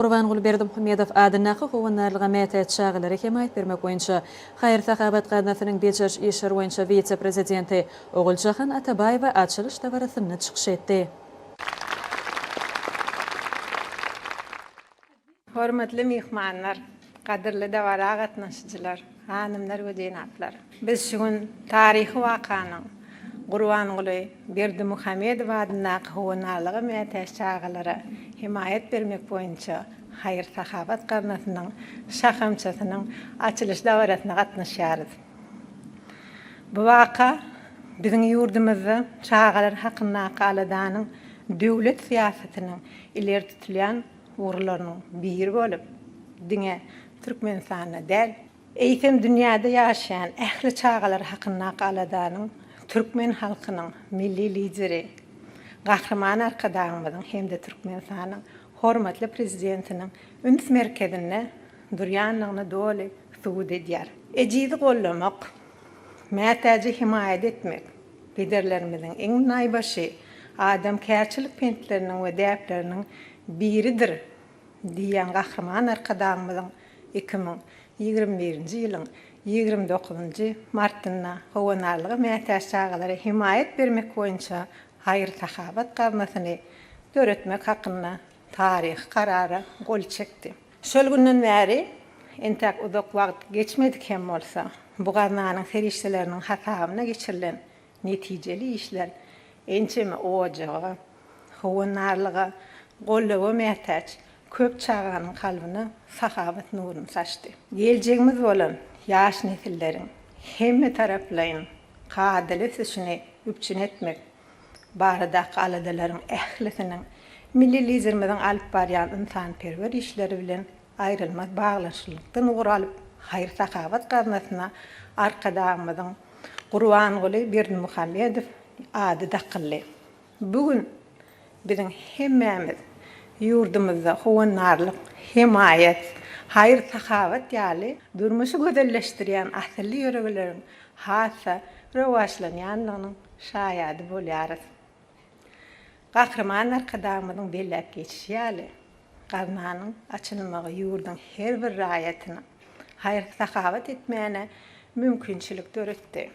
Gurbanguly Berdimuhamedow adyndaky Howandarlyga mätäç çagalara hemaýat bermek boýunça haýyr-sahawat gaznasynyň bejeriş işleri boýunça wise-prezidenti Oguljahan Atabaýewa açylyş dabarasynda çykyş etdi. Hormatly myhmanlar, gadyrly dabara gatnaşyjylar, hanymlar we jenaplar! Biz şu gün taryhy wakanyň, Gurbanguly Berdimuhamedow adyndaky howandarlyga mätäç çagalara hemaýat bermek boýunça haýyr-sahawat gaznasynyň şahamçasynyň açylyş dabarasyna gatnaşýarys. Bu waka biziň ýurdumyzda çagalar hakyndaky aladanyň döwlet syýasatynyň ileri tutulýan ugurlarynyň biri bolup, diňe Türkmenistanda däl, Eýsem, dünýäde ýaşaýan ähli çagalar hakyndaky aladanyň türkmen halkynyň Milli Lideri Gahryman Arkadagymyzyň hem-de Türkmenistanyň hormatly Prezidentiniň üns merkezinde durýandygyny doly subut edýär. Ejizi goldamak, mätäje hemaýat etmek pederlerimiziň iň naýbaşy adamkärçilik pentleriniň we däpleriniň biridir diýýän Gahryman Arkadagymyzyň 2021-nji ýylyň 29-njy martynda howandarlyga mätäç çagalara hemaýat bermek boýunça haýyr-sahawat gaznasyny döretmek hakynda taryhy Karara gol çekdi. Şol günden bäri entäk uzak wagt geçmedik hem bolsa, bu gaznanyň serişdeleriniň hasabyna geçirilen netijeli işler ençeme ojaga, howandarlyga, goldawa mätäç köp çaganyň kalbyna sahawat nuruny saçdy. Geljegimiz bolan ýaş nesilleriň hemmetaraplaýyn kadaly ösüşini üpjün etmek baradaky aladalaryň ählisiniň Milli Liderimiziň alyp barýan ynsanperwer işleri bilen aýrylmaz baglanyşyklykdan ugur alyp, haýyr-sahawat gaznasyna Arkadagymyzyň Gurbanguly Berdimuhamedow ady dakyldy. Bu gün biziň hemmämiz ýurdumyzda howandarlyk, hemaýat, haýyr-sahawat ýaly durmuşy gözelleşdirýän asylly ýörelgeleriň has-da rowaçlanýandygynyň şaýady bolýarys. Gahryman Arkadagymyzyň belläp geçişi ýaly, gaznanyň açylmagy ýurduň her bir raýatyna haýyr-sahawat etmäne mümkinçilik döretdi.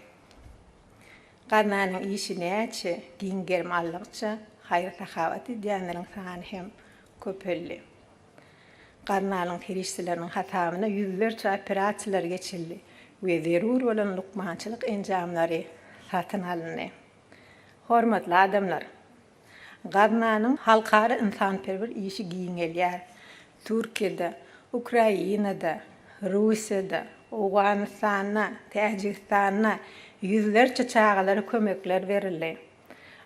Gaznanyň işi näçe giň gerim aldygyça, haýyr-sahawat edýänleriň sany hem köpeldi. Gaznanyň serişdeleriniň hasabyna ýüzlerçe operasiýalar geçirildi we zerur bolan lukmançylyk enjamlary satyn alyndy. Hormatly adamlar! Gaznanyň halkara ynsanperwer işi giňelýär. Türkiýede, Ukrainada, Russiýada, Owganystanda, Täjigistanda ýüzlerçe çagalara kömekler berildi.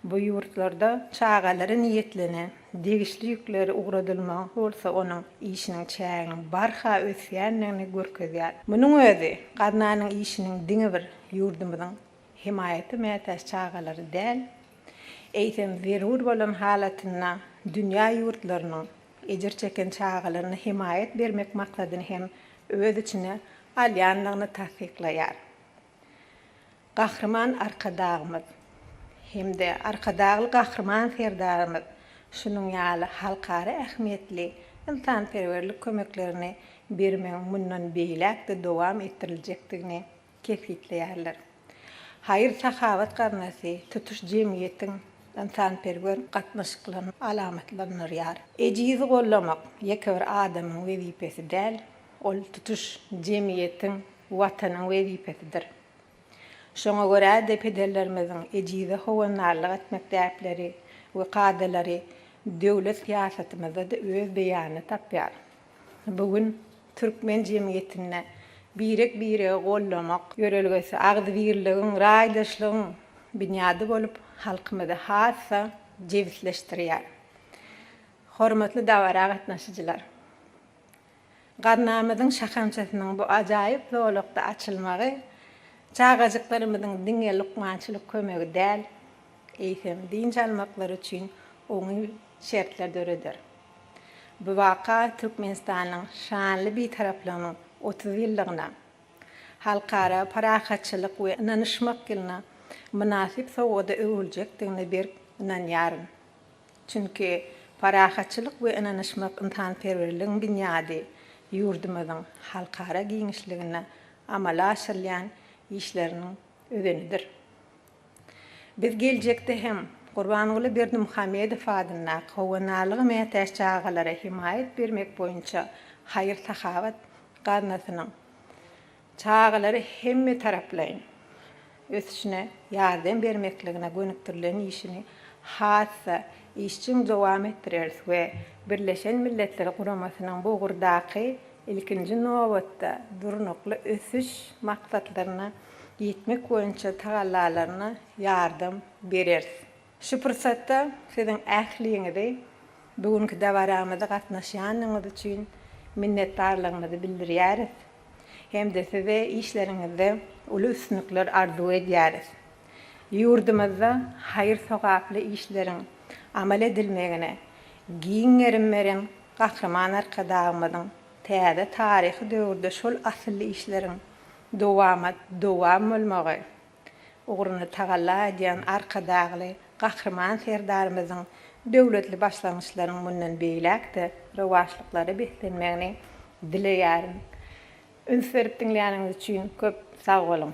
Bu ýurtlarda çagalara niýetlenen degişli ýükleri ugradylmagy bolsa onuň işiniň çäginiň barha ösýändigini görkezýär. Munuň özi gaznanyň işiniň diňe bir ýurdumyzyň hemaýata mätäç çagalary däl, eýsem zerur bolan halatynda dünýä ýurtlarynyň ejir çeken çagalaryna hemaýat bermek maksadyny hem öz içine alýandygyny tassyklaýar. Gahryman Arkadagymyz hem-de Arkadagly Gahryman Serdarymyz şunuň ýaly halkara ähmiýetli ynsanperwerlik kömeklerini bermegiň mundan beýläk-de dowam etdiriljekdigini kesgitleýärler. Haýyr-sahawat gaznasy tutuş jemgyýetiň ynsanperwer gatnaşyklaryny alamatlandyrýar. Ejizi goldamak ýeke bir adamyň wezipesi däl, ol tutuş jemgyýetiň, Watanyň wezipesidir. Şoňa görä-de pederlerimiziň ejize howandarlyk etmek däpleri we kadalary döwlet syýasatymyzda-da öz beýanyny tapýar. Bu gün türkmen jemgyýetinde birek-biregi goldamak ýörelgesi agzybirligiň, raýdaşlygyň binýady bolup, halkymyzy has-da jebisleşdirýär. Hormatly dabara gatnaşyjylar! Gaznamyzyň şahamçasynyň bu ajaýyp zolakda açylmagy çagajyklarymyzyň diňe lukmançylyk kömegi däl, eýsem, dynç almaklary üçin oňyn şertler döreder. Bu waka Türkmenistanyň şanly Bitaraplygynyň 30 ýyllygyna, Halkara parahatçylyk we ynanyşmak ýylyna mynasyp sowgada öwrüljekdigine berk ynanýaryn. Çünki. Parahatçylyk we ynanyşmak ynsanperwerligiň binýady ýurdumyzyň halkara giňişliginde amala aşyrylýan işleriniň özenidir. Biz geljekde hem Gurbanguly Berdimuhamedow adyndaky Howandarlyga mätäç çagalara hemaýat bermek boýunça haýyr-sahawat gaznasynyň çagalary hemmetaraplaýyn ösüşine ýardam bermekligine gönükdirilen işini has-da işjeň dowam etdireris we Birleşen Milletler Guramasynyň bu ugurdaky ilkinji nobatda Durnukly ösüş maksatlaryna ýetmek boýunça tagallalaryna ýardam bereris. Şu pursatda siziň ähliňizi bu günki dabaramyza gatnaşýanyňyz üçin minnetdarlygymyzy bildirýäris hem-de size işleriňizde uly üstünlikler arzuw edýäris. Ýurdumyzda haýyr-sogaply işleriň amal edilmegine giň gerim beren Gahryman Arkadagymyzyň täze taryhy döwürde şol asylly işleriň dowamat dowam bolmagy ugrunda tagalla edýän Arkadagly Gahryman Serdarymyzyň döwletli başlangyçlaryň mundan beýläk-de rowaçlyklara beslenmegini dileýärin. Üns berip diňläniňiz üçin köp sag boluň!